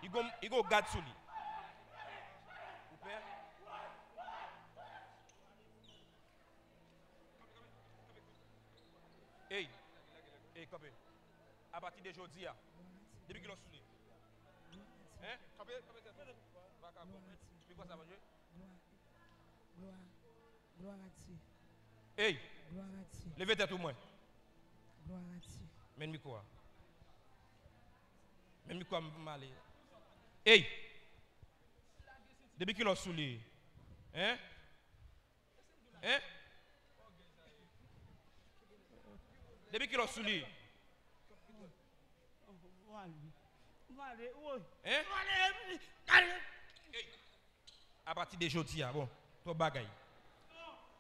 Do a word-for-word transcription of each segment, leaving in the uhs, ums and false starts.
Li gon, li gon gad sou li. Ou pè? Ey, ey, kanpe. Apati de jodi a, depi kilè w sou li? Hein? Kanpe, kanpe tèt ou. Vakabon. Pi kwa sa manje? Gloire, gloire à Dieu. Ey! Gloire à Dieu. Leve tèt ou mwen. Gloire à Dieu. Men mikwo a. Men mikwo a m ale. Ey! Depi kilè w sou li? Hein? Hein? Depi kilè w sou li? Hein? Ey! Apati de jodi a, bon, twòp bagay.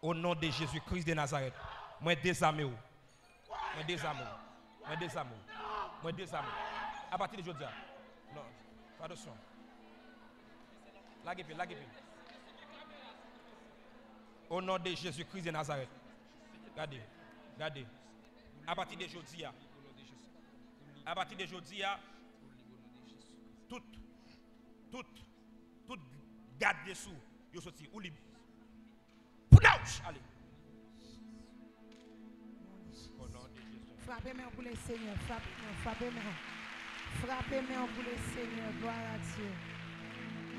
O non de Jezi Kris de Nazarèt, mwen dezame w. Mwen dezame w. Mwen dezame w. Mwen dezame w. Apati de jodi a. Non, fè atansyon. Lage pye, lage pye. O non de Jezi Kris de Nazarèt. Gade, gade. Apati de jodi a. Apati de jodi a, tout, tout, tout gad de sou yo soti. Ou lib. Poudouch! Ale. O non de Jezi. Frape men w pou le Senyè, frape men w, frape men w. Frape men w pou le Senyè, gloire à Dieu.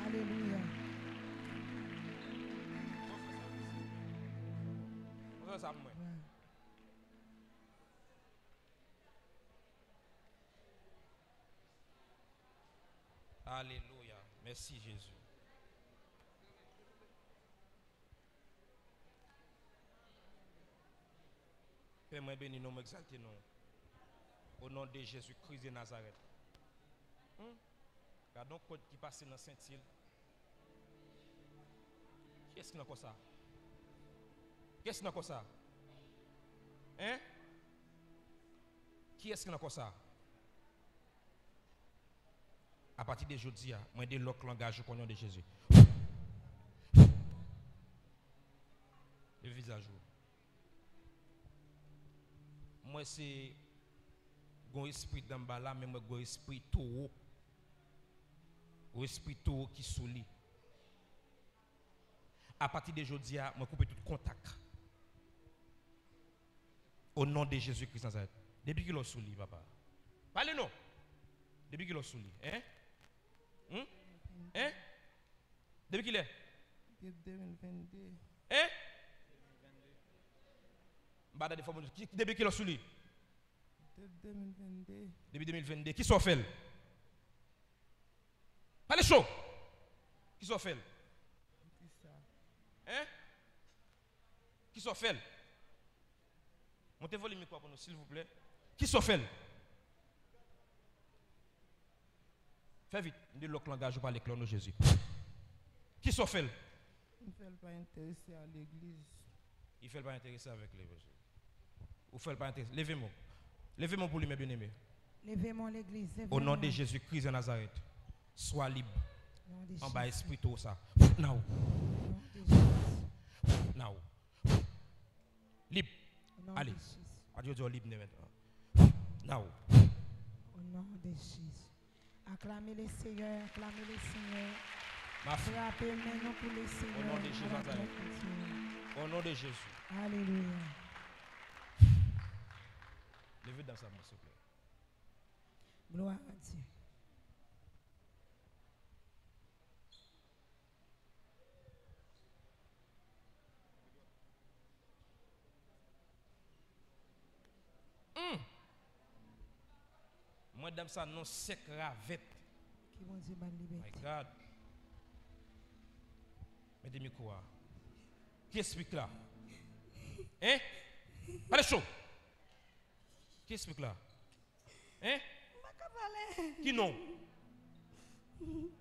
Alelouya. Mwen fè sa pou mwen. Alelouya. Mèsi, Jezi. Pè, mwen beni non, mwen egzalte non. O non de Jezi Kris de Nazarèt. Hmm? Gade yon kòd ki pase nan senti l. Kiyès ki nan kò sa? Kiyès ki nan kò sa? Hein? Kiyès ki nan kò sa? Apati de jodi a, mwen delòk langaj ou o non de Jezi. Leve vizaj ou. Mwen se gon espri danmbala, men mwen gon espri towo. Gon espri towo ki sou li. Apati de jodi a, mwen koupe tout kontak. O non de Jezi Kris Nazarèt. Depi kilè w sou li, papa? Pale non. Depi kilè w sou li, hein? Hmm? Hein? Depi kilè? Depi de mil vennde. Hein? M pa tande fò moun. Ki, depi kilè w sou li? Depi de mil vennde. Depi de mil vennde. Kisa w fè l? Pale cho! Kisa w fè l? Kisa? Hein? Kisa w fè l? Monte volim mikwo a pou nou, silvouplè. Kisa w fè l? Fè vit. M delòk langaj ou pale klè o non Jezi. Kisa w fè l? M fè l pa enterese a legliz. Li fè l pa enterese avèk levanjil. Ou fè l pa enterese. Leve men w. Leve men w pou li, men byeneme. Leve men w, legliz. Leve men w. O non de Jezi Kris de Nazarèt, swa lib. Non de Jezi. Anba espri towo sa. Now. Non de Jezi. Now. Lib. O non de Jezi. Ale. Pa di yo di w lib ne mentnan. Now. O non de Jezi. Aklame le Senyè, aklame le Senyè. Mafi. Frape men nou pou le Senyè. O non de Jezi Nazarèt. O non de Jezi. Alelouya. Leve dan sa, silvouplè. Gloire à Dieu. Hmm. Mwen dam sa non sèk ravèt. Ke Bondye ban l libète. My God. Mete mikwo a. Ki espri la? Hein? Pale cho. Ki espri la? Hein? M pa ka pale. Ki non?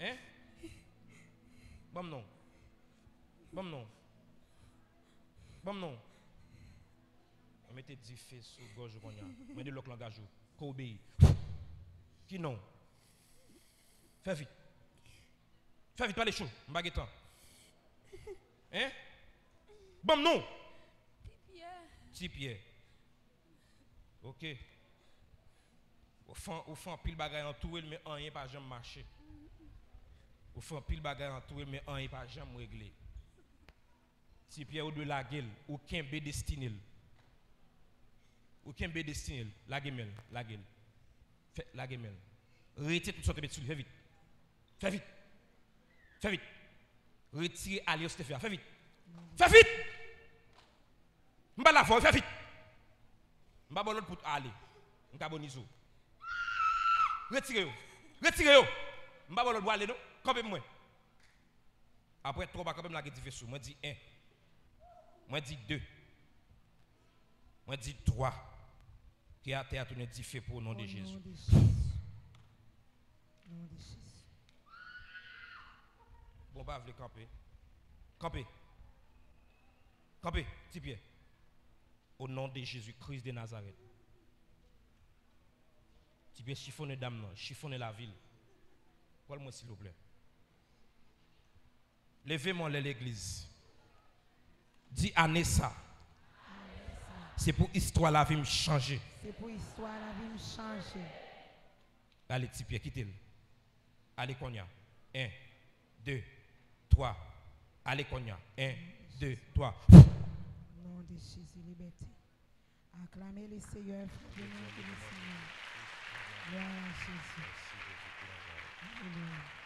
Hein? Ban m non. Ban m non. Ban m non. Mwen mete dife sou gòj ou kounye a. Mwen delòk langaj ou. Ko obeyi. Ki non? Fè vit. Fè vit, pale cho. M pa gen tan. Hein? Ban m non. Ti Pyè. Ti Pyè. Ok. Ou fè, ou fè anpil bagay antoure l, men anyen pa janm mache. Ou fè anpil bagay antoure, men anyen pa janm regle. Ti Pyè, ou dwe lage l, ou kenbe destine l. Ou kenbe destine l. Lage men l, lage l. Fè, lage men l. Retire tout sa w te met sou li, fè vit. Fè vit. Fè vit. Retire alyans w te fè a, fè vit. Fè vit! M pa la fò, fè vit. M pa ba w lòd pou ale. M ka boni sou. Retire yo. Retire yo. M pa ba w lòd pou ale, non. Kanpe pou mwen. Apre twa, w pa kanpe, m lage dife sou. Mwen di en. Mwen di de. Mwen di twa. Ke atè a tounen dife pou o non de Jezi. Non de Jezi. Bon, pa vle kanpe. Kanpe. Kanpe, Ti Pyè. O non de Jezi Kris de Nazarèt. Ti Pyè, chifonnen dam nan, chifonnen lavi l. Pran mwen, silvouplè. Leve men w anlè legliz. Di ane sa. Se pou istwa lavi m chanje. Se pou istwa lavi m chanje. Ale, Ti Pyè, kite l. Ale kounye a. En, de, twa. Ale kounye a. En, de, twa. Non de Jezi, libète. Acclamez le Seigneur, frè, Beni anpil, Senyè. Glwa a Jezi. Alelouya.